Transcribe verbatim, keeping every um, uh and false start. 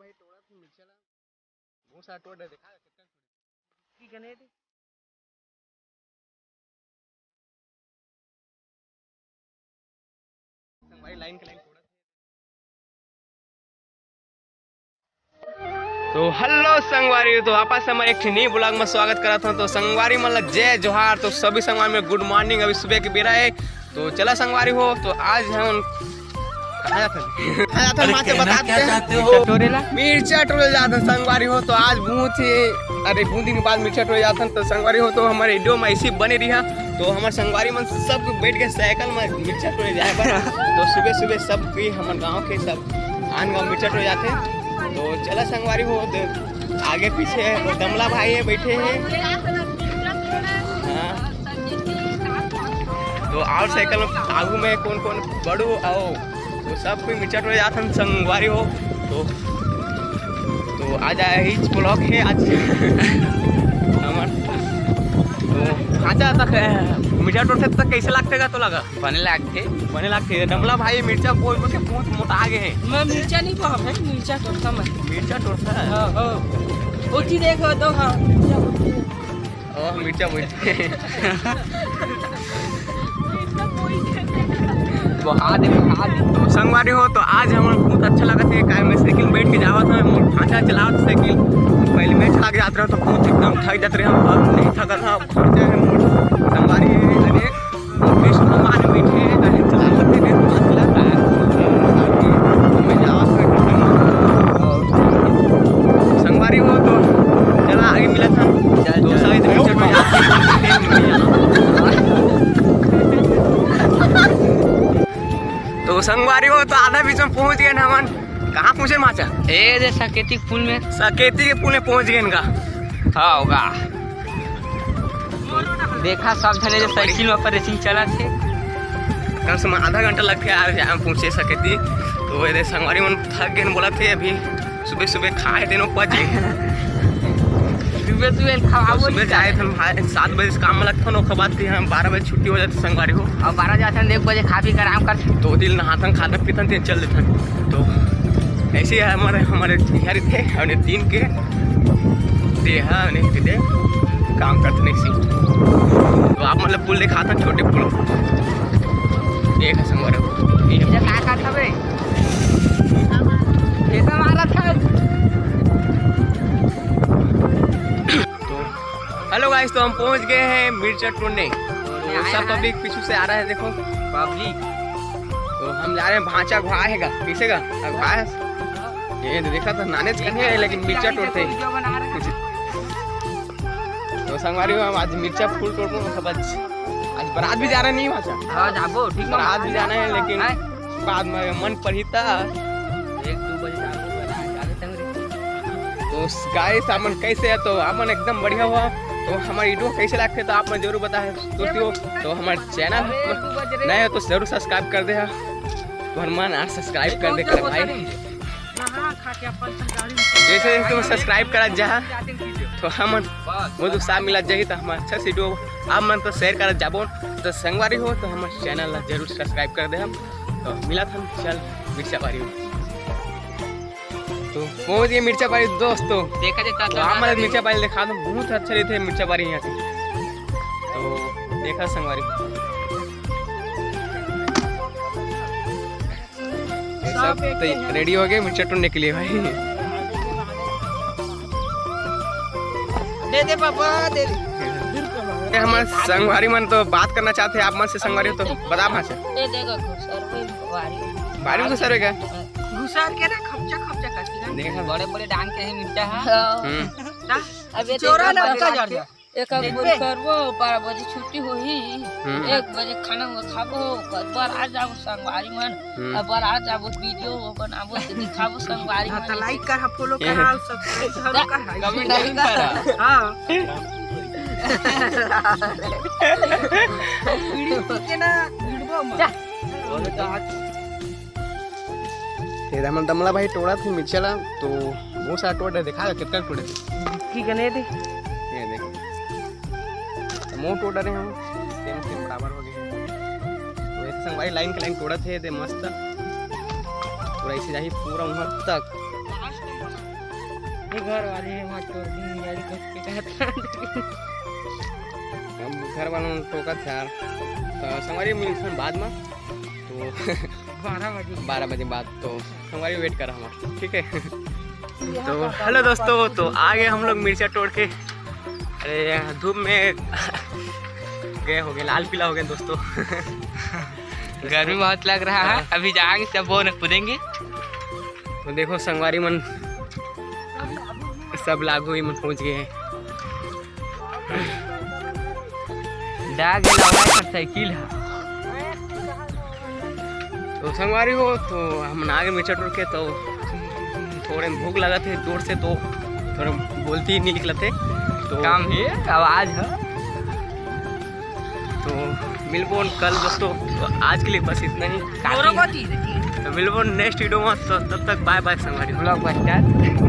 बहुत सारा टोड़ है, देखा कितना। संगवारी लाइन के लाइन तोड़त हे। तो हेलो संगवारी, तो वापस हमर एक ठे नई ब्लॉग में स्वागत करत हूँ। तो संगवारी मन ला जय जोहार। तो सभी संगवारी में गुड मॉर्निंग, अभी सुबह के बेरा है। तो चला संगवारी हो, तो आज हम कहाँ जात हन? कहाँ जात हन, माँ से बता दे। टोरे ला? मिर्चा टोरे जात हन संगवारी हो। तो आज बहुत ही, अरे, बहुत दिन बाद मिर्चा टोरे जात हन। तो संगवारी हो, तो हमर वीडियो में ऐसी बने रही है। तो हमर संगवारी मन सब बैठ के साइकिल में मिर्चा टोरे जाए बर। तो सुबह सुबह सब कोई हमर गाँव के सब आन गाँव मिर्चा टोरे जाथे। तो चला संगवारी हो, तो आगे पीछे वो दमला भाई है, बैठे हैं। हाँ। तो और साइकिल में आगू में कौन कौन बड़ू आओ, तो सब कोई मिर्चा टोरे जात हन संगवारी हो। तो, तो आज आया ही ब्लॉग है आज हमर। तो खाचा तक मिर्चा टोरथे तक कैसे लागथे गा तो लगा? बने लागथे। बने लागथे। दमला भाई मिर्चा बोल बोल के बहुत मोटा आगे है। मैं मिर्चा नहीं पाहूँ भाई, मिर्चा टोरता मैं। मिर्चा टोरता है? हाँ, हाँ। ओती देखो तो, हाँ, मिर्चा बोलते हैं। ओह, मिर्चा बोलते हैं। बहुत है, बहुत। तो संगवारी हो, तो आज हमन बहुत अच्छा लगत हे, काहे मैं साइकिल में बैठ के जावत हूँ, मोर भांचा चलावत साइकिल। पहले मैं चला के जात रहा तो बहुत एकदम थक जात रहे हम, अब नहीं थकत हूँ, अब खर्चा है मोर संगवारी है अनेक। संगवारी हो तो चला आगे मिलत हन। चल, तो चल। शायद पीछे में जाके तो संगवारी हो तो आधा बीच में पहुंच गए हमन। कहाँ पहुंचे माचा? ए दे सकेती के पुल में। सकेती के पुल में पहुंच गए इनका। हाँ होगा। देखा सब झने जो साइकिल में अपन रेसिंग चला थे। कम से कम आधा घंटा लग गया यार, जाए में पहुंचे सकेती। तो ये दे संगवारी मन थक गए बोला थे अभी। सुबह सुबह खाए थे नो पचे। सुबह सुबह खावा सुबह बोली जाए थे हम भाई, सात बजे से काम में लगता ना, ओकर बाद फिर हम बारह बजे छुट्टी हो जाती संगवारी हो। और बारह जाते हैं, एक बजे खा पी कर आराम करते। दो दिन नहाथन, खाथन पीथन, ते चल देथन। तो ऐसे ही हमारे, हमारे यहाँ थे, हमने दिन के देहा, नहीं दे काम करते नहीं सी। तो आप मतलब पुल दिखाता, छोटे पुल। एक है संगवारी हो। ये इधर क्या करता बे? ये तो हमारा था। तो हेलो गाइस, तो हम पहुंच गए हैं मिर्चा टोरने। तो सब पब्लिक पीछू से आ रहा है, देखो पब्लिक। तो हम जा रहे हैं, भांचा घुआ है गा, पीछे का घुआ है। ये तो देखा था, नाने कने है, लेकिन मिर्चा टोरते हैं। तो संगवारी हो, हम आज मिर्चा फुल टोरबो, मतलब आज, आज बारात भी जा रहा नहीं भांचा। हाँ, जाबो, ठीक है। बारात भी जाना है, लेकिन बाद में मन पढ़ी था। एक दो बजे जाबो, बना, जाबे तंग रे। तो गाइस, हमन कैसे है? तो हमन एकदम बढ़िया हुआ। तो हमारे वीडियो कैसे लगते तो आप मन जरूर बताए दोस्तों। तो हमारे चैनल नए हो तो जरूर सब्सक्राइब कर दे। तो हनुमान आज सब्सक्राइब कर दे कर भाई। जैसे जैसे तुम सब्सक्राइब करत जा, तो हमन बहुत उत्साह मिलत जाही, तो हम अच्छा से वीडियो आप मन तो शेयर करत जाबो। तो संगवारी हो, तो हमर चैनल ला जरूर सब्सक्राइब कर दे हम। तो मिलत हम चल मिर्चा बारी में। तो पहुंच गए मिर्चा बारी दोस्तों। देखा जाता तो आप मन मिर्चा बारी दिखा दो, बहुत अच्छा रहते हैं मिर्चा बारी यहाँ के। तो देखा संगवारी। ये सब सब एक तै-, ही है। रेडी हो गए मिर्चा टूटने के लिए भाई। दे दे पापा, दे दे। ये हमारे संगवारी मन तो बात करना चाहते हैं आप मन से, संगवारी हो तो बता भाषा। ये देखो घुसर, वही बारी। बारी में घुसर है क्या? घुसर के ना खपचा खपचा करती है। देखा। बड़े बड़े डांग के ही मिर्चा है। हाँ। हम्म। ना? अब ये चोरा देखो, ना बड़े बड़े जा। एक एक बोल करबो, बारह बजे छुट्टी होही, हम्म। एक बजे खाना उना खाबो, ओकर बाद आ जाबो संगवारी मन, हम्म। अब आ जाबो, वीडियो बनाबो, तो दिखाबो संगवारी हाँ, मन। तो लाइक कर, फॉलो कर, सब्सक्राइब जरूर कर, कमेंट जरूर कर। हाँ। पीढ़ी के ना भिड़बो मत। जा। ये हमन दमला भाई टोड़ा थे मिर्चा ला, तो बहुत सारा टोड़ा देखा, कितना टोड़ा थे। की गने दे। ये देख। तो मोट टोड़ा रहे हम, सेम सेम बराबर हो गए। तो एक संग भाई लाइन के लाइन टोड़ा थे, दे मस्त। पूरा ऐसे जाही पूरा वहाँ तक। ये घर वाले हे, वहाँ तोड़ दिन यारी कस के कहत। अब घर वालों ने टोकत हे यार। तो संगवारी मिलथन बाद में। तो बारह बजे। बारह बजे बाद। तो संगवारी wait करा हमार, ठीक है। तो hello दोस्तों, तो आ गए हम लोग मिर्चा तोड़ के। अरे यार, धूप में गए हो गए, लाल पीला हो गए दोस्तों। गर्मी बहुत लग रहा है। हाँ। अभी जाएंगे, सब वो कूदेंगे। तो देखो संगवारी मन, सब लागू ही मन पहुंच गए हैं। डाग लगा कर साइकिल है। तो संगवारी हो, तो हमन आगे मिर्चा तोड़ के, तो थोड़े भूख लगथे जोर से, तो थोड़ा बोलती नहीं निकलथे। तो काम ही आवाज है। तो मिलबो कल दोस्तों, तो आज के लिए बस इतना ही। काफी। तो मिलबो next video में, तो तब तक bye bye संगवारी। Vlog buster.